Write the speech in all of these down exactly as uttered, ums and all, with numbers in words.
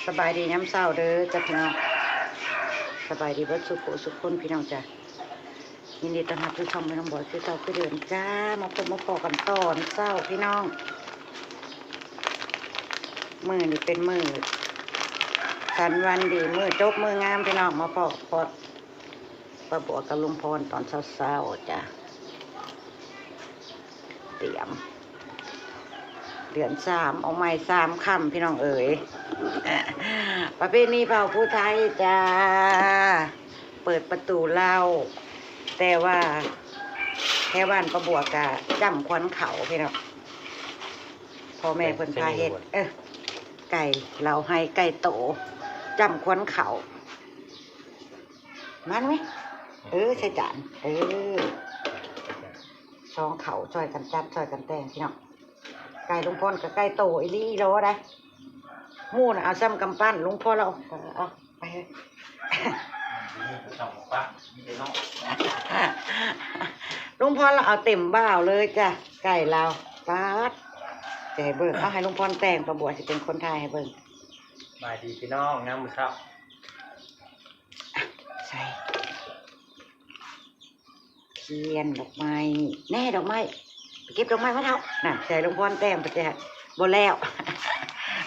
สบายดียามเช้าเด้อจ้ะพี่น้อง สบายดีเบิดสุขสุขคนพี่น้องจ้ะ ยินดีต้อนรับสู่ช่องแม่น้องบอยคือเก่าคือเดิมจ้า มาพบมาพ้อกันตอนเช้าพี่น้อง มื้อนี้เป็นมื้อสันวันดี มื้อจบมื้องามพี่น้อง มาพ้อพ้อป้าบัวกับลุงพรตอนเช้าๆจ้ะ เตรียม เดือนสามออกใหม่สามค่ำพี่น้องเอ๋ย ประเพณีเผ่าผู้ไทยจ้า เปิดประตูเหล้า แต่ว่าแถวบ้านป้าบัวกะจ้ำขวัญเขาพี่น้อง พ่อแม่เพิ่นพาเฮ็ด เออ ไก่เหล้าไฮ้ไก่โต จ้ำขวัญเขา มันไหม เออ ใส่จาน เออ สองเขาช่วยกันจัดช่วยกันแต่งพี่น้อง ไก่ลุงพรกับไก่โตอีหลีอีหลอได้ หมู่น่ะเอาซ้ำกำปั้น ลุงพรเราเอา เอาไปเลย ลุงพรเราเอาเต็มบ่าวเลยจ้ะ ไก่เรา ป๊าด จะให้เบิ่ง เอาให้ลุงพรแต่ง ป้าบัวสิเป็นคนถ่ายให้เบิ่ง สบายดีพี่น้อง งามมื้อเช้า ใส่ เทียนดอกไม้ แน่ดอกไม้ ไปเก็บดอกไม้มาเถาะ น่ะ ใส่ลุงพรแต่งไปจ้ะ บ่แล้ว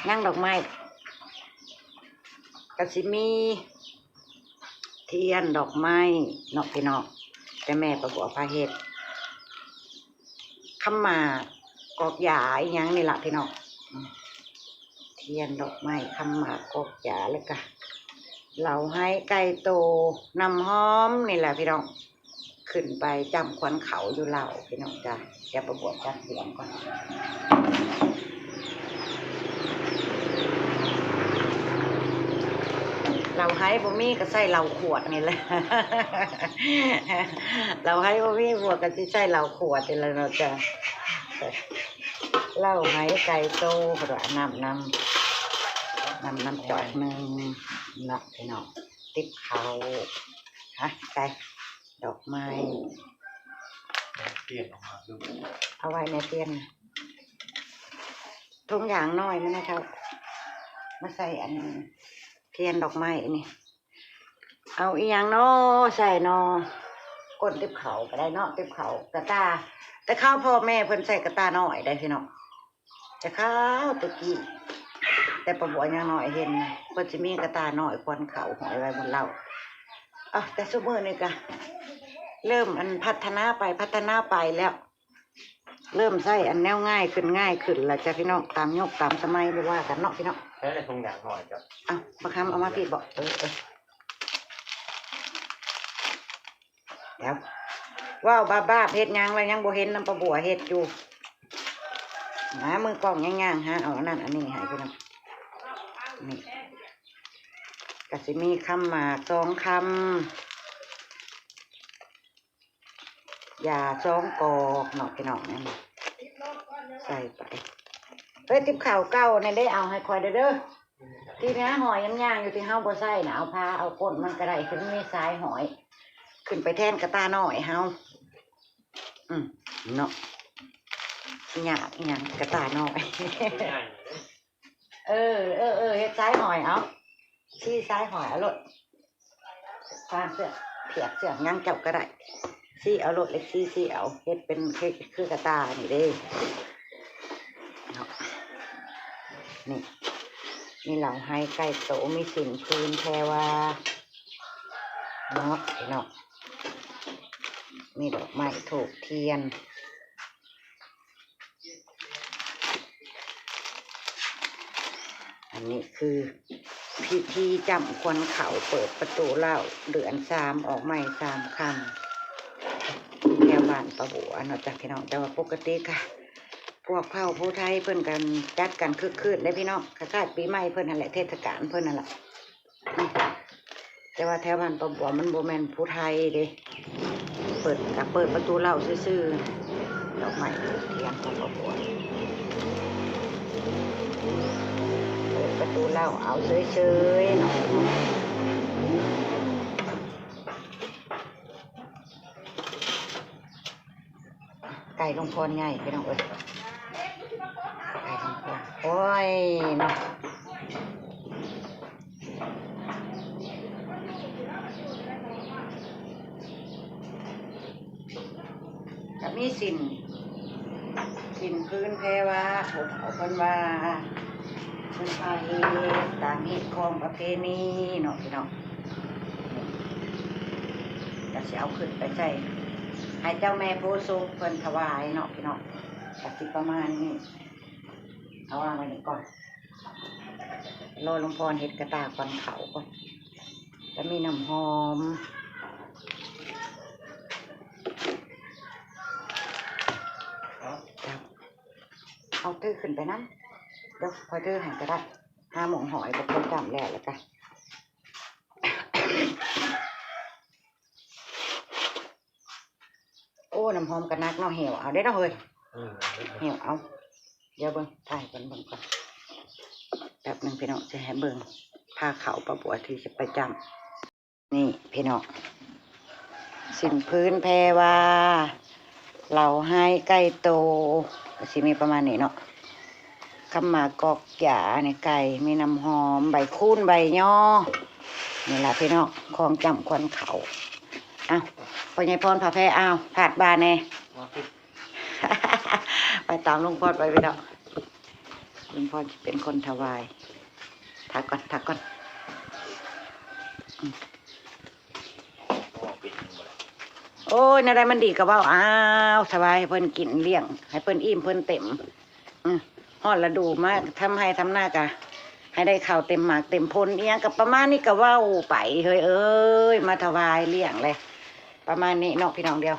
ยังดอกไม้ กะสิมี เทียนดอกไม้เนาะพี่น้อง แต่แม่ป้าบัวพาเฮ็ด ขาวหมากกอกหญ้าอีหยังนี่ล่ะพี่น้อง อืม เทียนดอกไม้ ขาวหมากกกอกหญ้า แล้วกะเหล้าไฮ้ไก่โต น้ำหอมนี่แหละพี่น้อง ขึ้นไปจ้ำขวัญเขาอยู่เหล้าพี่น้องจ้ะ เดี๋ยวป้าบัวจัดเตรียมก่อน เหล้าไฮ้บ่มีก็ใส่เหล้าขวดนี่แหละ เหล้าไฮ้บ่มี บัวก็สิใส่เหล้าขวดนี่แหละเนาะจ้ะ เหล้าไฮ้ไก่โต เพราะว่าน้ำ น้ำ น้ำ น้ำจอกหนึ่งเนาะพี่น้อง ติ๊บเขา ฮะ ไก่ ดอกไม้ เปลี่ยนออกมาดู เอาไว้ในเตียง ถุงยางน้อยมันนะเจ้า มาใส่อัน เทียนดอกไม้นี่ เอาอีหยังน้อใส่น้อ ก้นติ๊บเขาก็ได้เนาะ ติ๊บเขากะตา แต่ข้าวพ่อแม่เพิ่นใส่กะตาน้อยได้พี่น้อง แต่ข้าวตะกี้ แต่ป้าบัวยังน้อยเห็นนะ เพิ่นสิมีกะตาน้อยขวัญเขาห้อยไว้บนเหล้า อ่ะ แต่ซุมื้อนี้กะ เริ่มอันพัฒนาไปพัฒนาไปแล้ว เริ่มใส่อันแนวง่ายขึ้นง่ายขึ้นแล้วจ้ะพี่น้อง ตามยุคตามสมัยบ่ว่ากันเนาะพี่น้อง ใช้ในถุงยางหน่อยจ้ะ เอาบักคำเอามาพี่บอก เออ เออ เดี๋ยว ว้าว บ้าบ้า เฮ็ดหยังแล้วยังบ่เห็นนำป้าบัวเฮ็ดอยู่ หามือกล้องย่างๆ หาเอาอันนั้นอันนี้ให้พี่น้อง นี่ กะสิมีขาวหมากสองคำ ยาสองกอกเนาะพี่น้อง นั่นใส่ไป เฮ้ย ติ๊บข้าวเก่านี่ได้เอาให้คอยเด้อ ที่เนี้ยหอยยำยางอยู่ที่เฮาบ่ใส่นะ เอาผ้าเอาก้นมันก็ได้ คือมีสายหอย ขึ้นไปแทนกะตาน้อยเฮา อืม เนาะ ยากอีหยังกะตาน้อย เออ เออ เออ เฮ็ดสายหอยเอา ซี่สายหอยเอาโลด ฟางเสื้อเปียกเสื้อหยังเจ้าก็ได้ ซี่เอาโลด เล็กซี่ซี่เอา เฮ็ดเป็นคือ คือกะตานี่เด้ เนาะ นี่ มีเหล้าไฮ้ไก่โต มีสิ้นปืนแพรว่า เนาะ เนาะ มีดอกไม้ธูปเทียน อันนี้คือพิธีจ้ำขวัญเขา เปิดประตูเหล้า เดือนสามออกใหม่สามคำ แถวบ้านป้าบัวเนาะจ้ะพี่น้อง แต่ว่าปกติค่ะ พวกเผ่าผู้ไทยเพิ่นกันจัดกันคึกคืนเด้พี่น้อง คล้ายๆปีใหม่เพิ่นนั่นแหละ เทศกาลเพิ่นนั่นแหละ แต่ว่าแถวบ้านป้าบัวมันบ่แม่นผู้ไทยเด้ เปิด ก็เปิดประตูเหล้าซื่อๆ ดอกไม้ธูปเทียนของป้าบัว เปิดประตูเหล้าเอาเฉยๆเนาะ ไก่ลุงพรใหญ่พี่น้องเอ้ย ไก่ลุงพร โอ้ยเนาะ มีสิ้น สิ้นพื้นแพรว่า ผู้เฒ่าเพิ่นว่า เพิ่นพาเฮ็ดตามฮิตของประเพณีเนาะพี่น้อง ก็สิเอาขึ้นไปใส่ ให้เจ้าแม่โพธิ์สุขเพิ่นถวายเนาะพี่น้อง ก็สิประมาณนี้ เอาวางไว้นี่ก่อน รอลุงพรเฮ็ดกระต่าก่อนเขาก่อน จะมีน้ำหอม เอา เอาถือขึ้นไปนำ เดี๋ยวค่อยถือให้ก็ได้ หาหม่องห้อยบ่เพิ่นจำแล้ว แล้วก็ โอ้ น้ำหอมก็หนักเนาะ หิ้วเอาเด้อเนาะเฮ้ย อืม หิ้วเอา เดี๋ยวเบิ่ง ถ่ายก่อน เบิ่งก่อน แป๊บหนึ่งพี่น้อง จะให้เบิ่ง พาเขาป้าบัวที่จะไปจำ นี่พี่น้อง สิ้นพื้นแพรว่า เหล่าไฮไก่โต ก็สิมีประมาณนี้เนาะ ขาวหมากกอกหญ้า นี่ไก่ มีน้ำหอม ใบคูน ใบยอ นี่ล่ะพี่น้อง ของจำขวัญเขา อ้าว พ่อใหญ่พร พาแพร อ้าว พาดบ่าแน่ ไปตามลุงพรไปพี่น้อง ลุงพรสิเป็นคนถวาย ถาก่อน ถาก่อน อืม โอ้ย แนวใดมันดีก็เว้า อ้าว ถวายให้เพิ่นกินเลี้ยง ให้เพิ่นอิ่มเพิ่นเต็ม อืม ฮอดฤดูมาทำไร่ทำนาก็ให้ได้ข้าวเต็มหมากเต็มผล อิหยังก็ประมาณนี้ก็เว้าไป เฮ้ยเอ้ย มาถวายเลี้ยงเลย ประมาณนี้เนาะพี่น้อง เดียว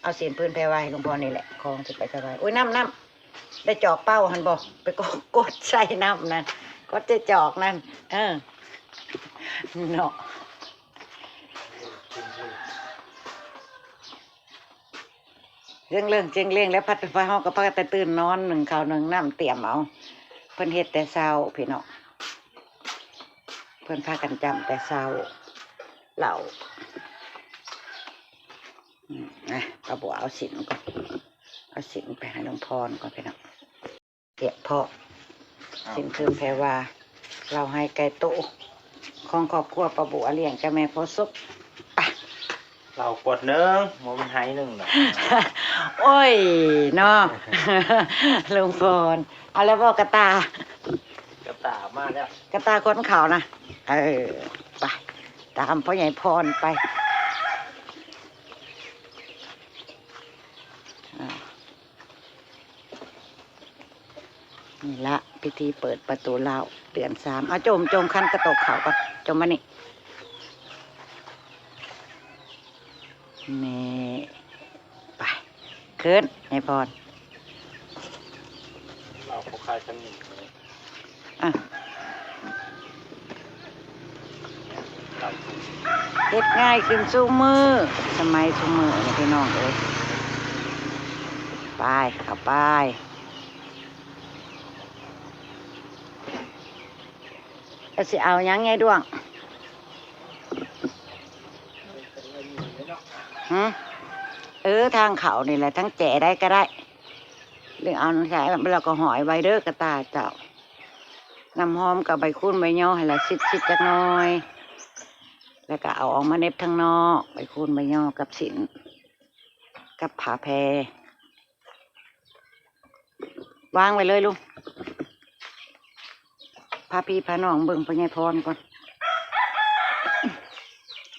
เอาสิ้นพื้นแพรว่าให้ลุงพรนี่แหละ ของสิไปถวาย โอ้ย น้ำ น้ำ ได้จอกเป่าหั่นบ่ ไปกด กดใส่น้ำนั่น กดใส่จอกนั่น เออ เนาะ เรื่องเรื่องเจงเรื่องแล้ว พัดไปเฮาก็พากันแต่ตื่นนอน นึ่งข้าวนึ่งน้ำเตรียมเอา เพิ่นเฮ็ดแต่เช้าพี่น้อง เพิ่นพากันจำแต่เช้า เหล่า อืม นะ ป้าบัวเอาสิ้นก่อน เอาสิ้นไปให้ลุงพรก่อนพี่น้อง เก็บเพาะ อ้าว สิ้นคืนแพรว่า เหล่าไฮไก่โต ของครอบครัวป้าบัวเลี้ยงเจ้าแม่โพธิ์สุข ไป เหล้าขวดหนึ่ง บ่แม่นไฮหนึ่งดอก โอ้ย เนาะ ลุงพร เอาแล้วบ่กระต่า กระต่ามาแล้ว กระต่าขนเขานะ เออ ไป ตามพ่อใหญ่พรไป อ่า นี่ละพิธีเปิดประตูเหล้าเดือนสาม เอาจม จมคันกระตกเขาก่อน จมมานี่ นี่ ไป ขึ้น ยายพร เหล้าเขาขายกันนี่ อ่ะ เฮ็ดง่ายขึ้นซุมื้อ สมัยซุมื้อนี่พี่น้องเอ้ย ไป เข้าไป ก็สิเอาหยังไงดวง หึ เออ ทางเขานี่แหละ ทั้งแจได้ก็ได้ หรือเอาใส่แล้วก็ห้อยไว้เด้อกระต่าเจ้า น้ำหอมกับใบคูนใบยอให้ละสิบสิบจักหน่อย แล้วก็เอาออกมาเหน็บทางนอก ใบคูนใบยอกับสิ้น กับผ้าแพร วางไว้เลยลุง พาพี่พาน้องเบิ่งพ่อใหญ่พรก่อน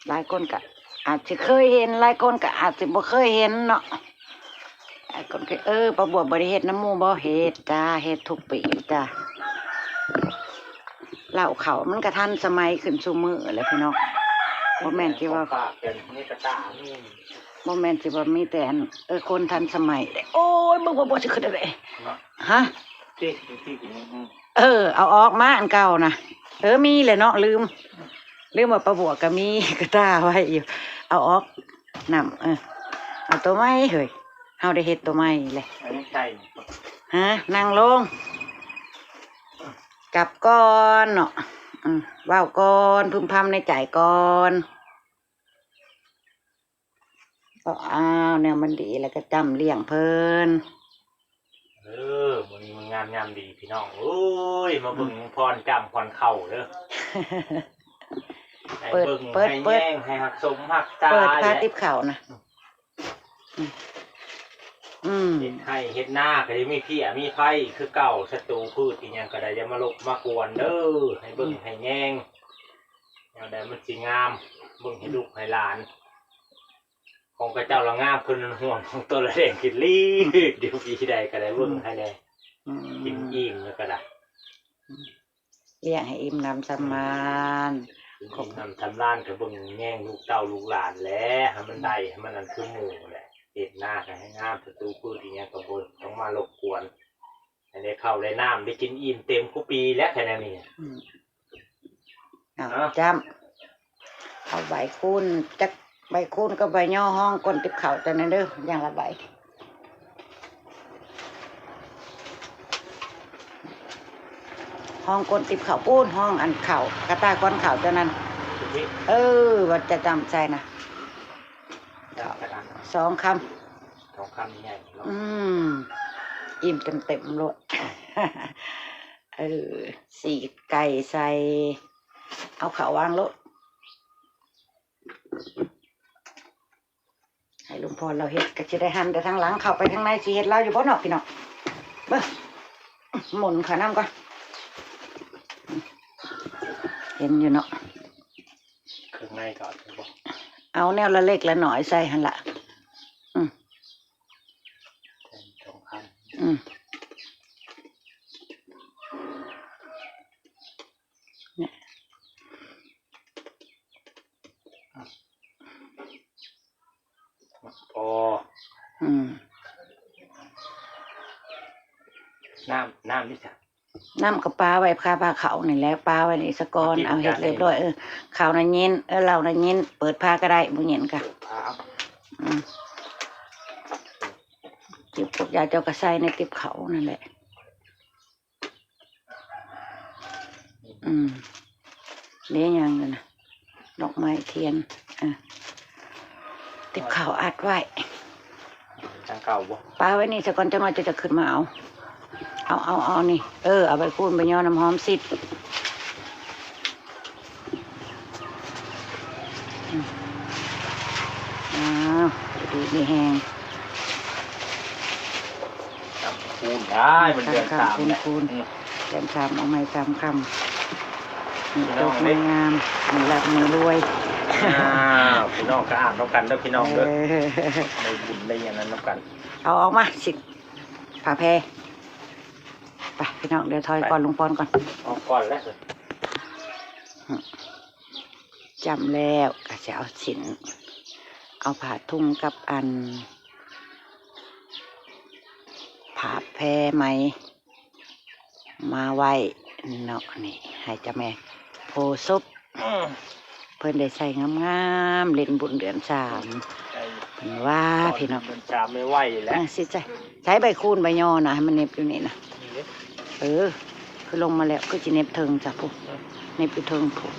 หลายคนก็อาจสิเคยเห็น หลายคนก็อาจสิบ่เคยเห็นเนาะ หลายคนก็ เออ ป้าบัวบ่ได้เฮ็ดนำหมู่บ่ เฮ็ดจ้า เฮ็ดทุกปีจ้า เหล้าเขามันก็ทันสมัยขึ้นซุมื้อแหละพี่น้อง บ่แม่นสิว่า ของฝากเป็นนี่กระต่านี่ บ่แม่นสิว่ามีแต่อัน เออ คนทันสมัยเด้ โอ้ย บ่ บ่ บ่สิขึ้นได้ เนาะ ฮะ ที่ ที่ ที่ อืม เออ เอาออกมาอันเก่านะ เออ มีแหละเนาะ ลืม ลืมว่าป้าบัวก็มีกระต่าไว้อยู่ เอาออก นำ เออ เอาตัวใหม่เฮ้ย เฮาได้เฮ็ดตัวใหม่เลย อันนี้ใช่ ฮะ นั่งลง กลับก่อนเนาะ อืม เว้าก่อน พึมพำในใจก่อน ก็อ้าว แนวมันดีแล้วก็จำเลี้ยงเพิ่น เออ มื้อนี้มันงามยามดีพี่น้อง โอ้ย มาเบิ่งพรจำขวัญเข้าเด้อ ให้ เปิด เบิ่ง เปิด ให้ เปิด แย่ง ให้ฮักสมฮักษา เปิดพา แหละ ติบเข้านะ อืม อืม อืม เฮ็ดไฮ่เฮ็ดนาก็ได้มีเพี้ยมีไฟคือเก่า ศัตรูพืชอีหยังก็ได้ อย่ามารบมากวนเด้อ ให้เบิ่ง อืม ให้แยง แนวใดมันสิงาม เบิ่งให้ลูกให้หลาน ของกระเจ้าละงามขึ้นห่วง ของตัวละแดงขึ้นลีบ เดี๋ยวปีใดก็ได้เบิ่ง อืม ให้แน่ อืม กินอิ่มแล้วก็ได้ อืม เลี้ยงให้อิ่มหนำสำราญ กินอิ่มหนำสำราญก็เบิ่งแยงลูกเต้าลูกหลานแหละ ให้มันได้ ให้มันนั่นคือหมู่แหละ เฮ็ดนาก็ให้งาม ศัตรูพืชอีหยังก็บ่ต้องมารบกวน ให้ได้ข้าวได้น้ำ ได้กินอิ่มเต็มคุปีแหละ แค่นั้นนี่ อืม เอา เอา จ้ำ เอาใบคูน จักใบคูนกับใบย่อห้องก้นติ๊บข้าวตัวนั้นเด้อ อย่างละใบ ห้องก้นติ๊บข้าวปูน ห้องอันข้าว กระต่ายก้อนข้าวตัวนั้น เออ ว่าจะจำใส่นะ สองคำ สองคำใหญ่ๆเนาะ อืม อิ่มเต็มๆโลด เออ สีไก่ใส่ เอาข้าววางโลด ให้ลุงพรเราเฮ็ด ก็สิได้หันแต่ทางหลัง เข้าไปทางใน สิเฮ็ดลาวอยู่บ่เนาะพี่น้อง เบิ่ง หมุนขานำก่อน เห็นอยู่เนาะ เครื่องในก็เอาอยู่บ่ เอาแนวละเล็กละน้อยใส่หั่นล่ะ อืม สองคำ อืม เนี่ย พอ อืม น้ำ น้ำนี่จ้ะ น้ำก็ปาไว้ คาผ้าขาวนี่แหละ ปาไว้นี่ซะก่อน เอาเฮ็ดเรียบร้อย เออ ข้าวน่ะเย็น เออ เหล้าน่ะเย็น เปิดผ้าก็ได้ บ่เย็นก็ เปิดผ้า อืม ติ๊บพวกยาเจ้าก็ใส่ในติ๊บข้าวนั่นแหละ อืม เด้ยังอยู่นะ ดอกไม้เทียน อ่ะ ติ๊บข้าวอัดไว้ ทางเก่าบ่ ปาไว้นี่ซะก่อน จักหน่อยจะ จะขึ้นมาเอา เอา เอา เอานี่ เออ เอาใบคูนใบย่อน้ำหอมสิ อืม อ้าว อยู่ดีมีแฮง คูณได้ มันเดือนสาม คูณ แหละ คูณ อืม เดือนสาม เอาไม้สามคำ มี พี่น้อง โชค เด้ มีงาม มีลาภมีรวย อ้าว พี่น้องก็อ่านนำกันเด้อพี่น้องเด้อ เออ ได้บุญได้อย่างนั้นนำกัน เอาออกมาสิ ผ้าแพร ไปพี่น้อง เดี๋ยวถอยก่อน ไป ลุงพรก่อน ออกก่อนแล้ว อืม จ้ำแล้วก็สิเอาสิน เอาผ้าถุงกับอัน ผ้าแพรไหม มาไว้เนาะ นี่ ให้เจ้าแม่โพธิ์ศพ อืม เพิ่นได้ใส่งามๆ เล่นบุญเดือนสาม ใส่ เพิ่นว่า ตอน พี่น้อง เดือนสามไม่ไหวแล้ว อ่ะ สิใส่ ใส่ใบคูนใบย่อนะ ให้มันเหน็บอยู่นี่นะ นี่เด้ เออ คือลงมาแล้ว คือสิเหน็บเทิงจ้ะพุ้น อืม เหน็บอยู่เทิงพุ้น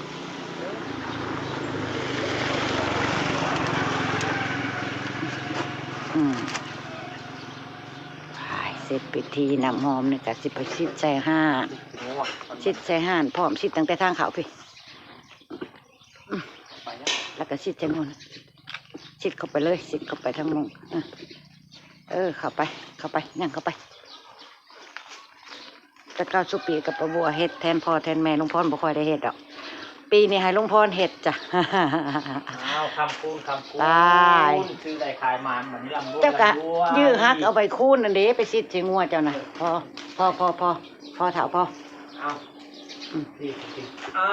อืม ไป เสร็จพิธี น้ำหอมนี่ก็สิไปสิดใส่ห่าน โอ้ย สิดใส่ห่านพร้อม สิดตั้งแต่ทางเข้าพี้ อืม แล้วก็สิดใส่หมู่ สิดเข้าไปเลย สิดเข้าไปทางหมู่ อ่ะ เออ เข้าไป เข้าไป ย่างเข้าไป แต่เก่าซุปีกับป้าบัวเฮ็ดแทนพ่อแทนแม่ ลุงพรบ่ค่อยได้เฮ็ดดอก ปีนี้ให้ลุงพรเฮ็ดจ้ะ อ้าว คำคูณ คำคูณ ตาย ซื้อได้ขายหมาน บัดนี้ร่ำรวย เจ้ากะ ร่ำรวย ยื้อหักเอาใบคูนนั่นเด้ ไปสิดใส่งัวเจ้าน่ะ เออ พอ พอ พอ พอ พอเฒ่า พอ เอา อืม นี่ เอา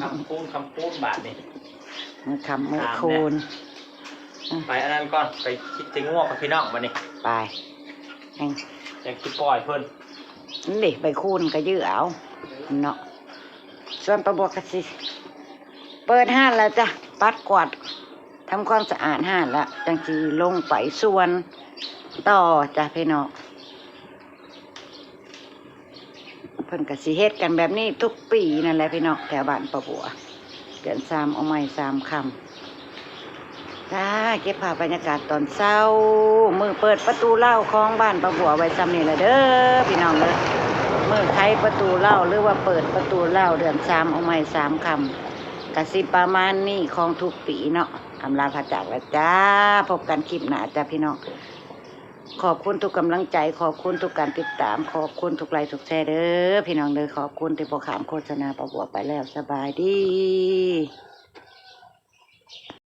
คำคูณ คำคูณ บาทนี่ มื้อค่ำมื้อคูณ อืม ไปอันนั้นก่อน ไปสิดใส่งัวกับพี่น้องบัดนี้ ไป ยัง ยังสิปล่อยเพิ่น นี่ ใบคูนก็ยื้อเอา เนาะ ส่วนป้าบัวก็สิ เปิดห่านแล้วจ้ะ ปัดกวาด ทำความสะอาดห่านแล้ว จั่งสิลงไปสวนต่อจ้ะพี่น้อง เพิ่นก็สิเฮ็ดกันแบบนี้ทุกปีนั่นแหละพี่น้อง แถวบ้านป้าบัว เดือนสามเอาไม้สามคำ จ้า เก็บภาพบรรยากาศตอนเช้า มื้อเปิดประตูเหล้าของบ้านป้าบัวไว้ส่ำนี้ล่ะเด้อ พี่น้องเด้อ มื้อไขประตูเหล้า หรือว่าเปิดประตูเหล้าเดือนสามเอาไม้สามคำ ก็สิประมาณนี้ของทุกปีเนาะ อำลาพระจากแล้วจ้า พบกันคลิปหน้าจ้าพี่น้อง ขอบคุณทุกกำลังใจ ขอบคุณทุกการติดตาม ขอบคุณทุกไลค์ทุกแชร์เด้อพี่น้องเด้อ ขอบคุณที่บ่ข้ามโฆษณา ป้าบัวไปแล้ว สบายดี